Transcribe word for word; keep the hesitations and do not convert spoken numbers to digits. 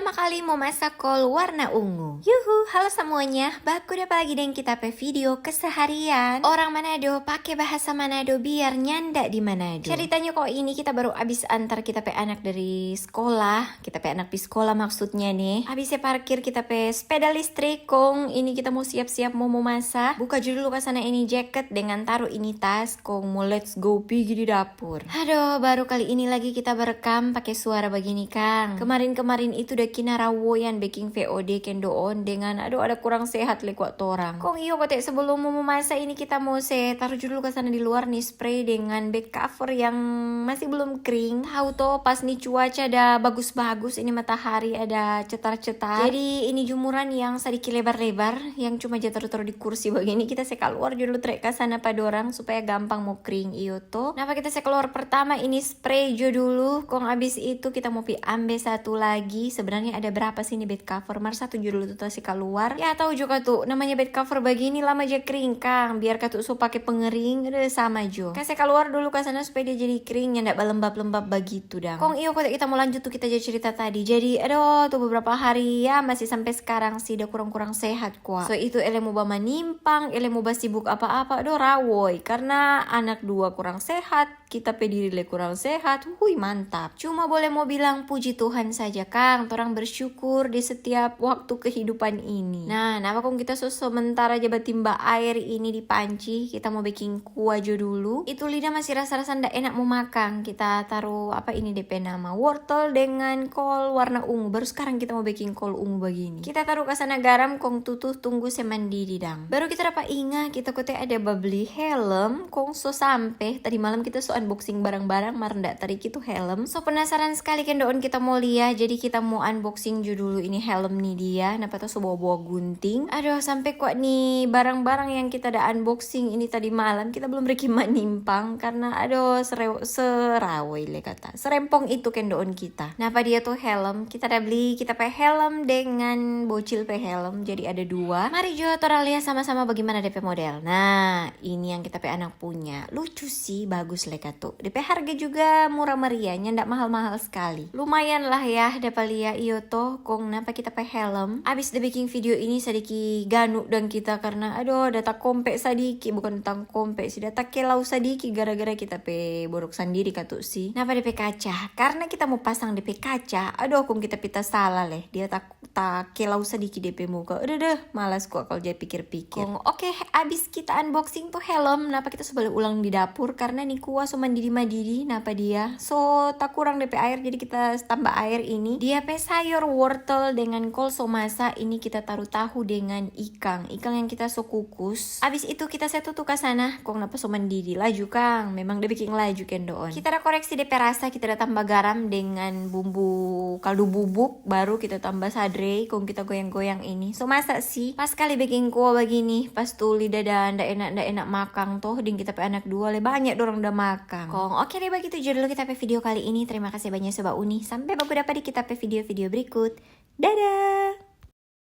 Pertama kali mo masak kol warna ungu. Yuhu, halo semuanya, baku dapa lagi deng kita pe video keseharian orang Manado pake bahasa Manado biar nyanda di Manado. Ceritanya kong ini kita baru abis antar kita pe anak dari sekolah, kita pe anak pi sekolah maksudnya nih. Abis se parkir kita pe sepeda listrik, kong ini kita mo siap-siap mo mo masak. Buka jo dulu ka sana ini jaket dengan taru ini tas, kong mo let's go pigi di dapur. Aduh, baru kali ini lagi kita berekam pake suara bagini, kang. Kemarin-kemarin itu da kina rawoyan beking V O D kendoon dengan, aduh, ada kurang sehat le kwa torang. Kong iyo, kote sebelum mo masa ini kita mo se taru jo dulu ka sana di luar nih spray dengan bed cover yang masih belum kering. Tau to, pas nih cuaca ada bagus-bagus, ini matahari ada cetar-cetar. Jadi ini jumuran yang sadiki lebar-lebar, yang cuma ja taru-taru di kursi bagini, kita se kaluar jo dulu trek ka sana pa dorang supaya gampang mo kering, iyo to. Napa kita se kaluar pertama ini spray jo dulu, kong abis itu kita mo pi ambe satu lagi. Sebenarnya ada berapa sih ini bed cover, mar satu jo dulu tu ta se kaluar. Ya tau jo katu, namanya bed cover bagini lama ja kering, kang. Biar katu so pake pengering, udah sama jo. Kase kaluar dulu ka sana supaya dia jadi kering, nyanda balembab-lembab bagitu dang. Kong iyo, kote kita mo lanjut tu kita ja cerita tadi. Jadi, aduh, tu beberapa hari ya, masih sampe skarang sih da kurang-kurang sehat kwa. So itu ele mo bamanimpang, ele mo basibuk apa-apa, aduh, rawoi. Karna anak dua kurang sehat, kita pe diri le kurang sehat, hui, mantap. Cuma boleh mo bilang puji Tuhan saja, kang. Torang bersyukur di setiap waktu kehidupan ini. Nah, napa kong kita so sementara ja batimba aer ini di panci, kita mo beking kuah jo dulu. Itu lidah masih rasa-rasa nda enak mo makang. Kita taru, apa ini de pe nama, wortel dengan kol warna ungu. Baru skarang kita mo beking kol ungu bagini. Kita taru ka sana garam, kong tutu tunggu se mandidi dang. Baru kita dapa inga, kita kote ada babli helm, kong so sampe. Tadi malam kita so unboxing barang-barang, mar nda tariki tu helm. So penasaran skali kendoon kita mo lia, jadi kita mo unboxing jo dulu ini helm ni dia. Napa to so bawa-bawa gunting. Aduh, sampe kwa ni barang-barang yang kita da unboxing ini tadi malam, kita belum riki manimpang karna aduh, sere-, serawoi le kata. Serempong itu kendoon kita. Napa dia tu helm? Kita da bli kita pe helm dengan bocil pe helm, jadi ada dua. Mari jo torang lia sama-sama bagimana de pe model. Nah, ini yang kita pe anak punya. Lucu sih, bagus le katu. De pe harga juga murah meriah, nyanda mahal-mahal skali. Lumayan lah ya, dapa lia, iyo to, kong napa kita pe helm. Abis da beking video ini sadiki ganu dang kita karna, aduh, da takompe sadiki, bukan takompe sih, da takelau sadiki gara-gara kita pe borok sandiri katu sih. Napa de pe kaca? Karna kita mo pasang de pe kaca, aduh, kong kita pi tasala le. Dia tak takelau sadiki de pe muka. Aduh deh, malas kwa kalo ja pikir-pikir. Kong, oke, abis kita unboxing tu helm, napa kita so bale ulang di dapur karna ni kuah so mandidi-mandidi, napa dia so takurang de pe aer, jadi kita tamba aer ini. Dia pe sayor wortel dengan kol so masa, ini kita taru tahu dengan ikang. Ikang yang kita so kukus. Abis itu kita se tutu ka sana, kong napa so mandidi laju, kang. Memang da beking laju kendoon. Kita da koreksi de pe rasa, kita da tamba garam dengan bumbu kaldu bubuk, baru kita tamba sadrei, kong kita goyang-goyang ini. So masa sih, pas kali beking kuah bagini, pas tu lidah da nda enak, nda enak makang toh, deng kita pe anak dua le banya dorang da makang. Kong oke deh, bagitu jo dulu kita pe video kali ini. Terima kasih banyak so bauni. Sampe baku dapa di kita pe video-video berikut. Dadah!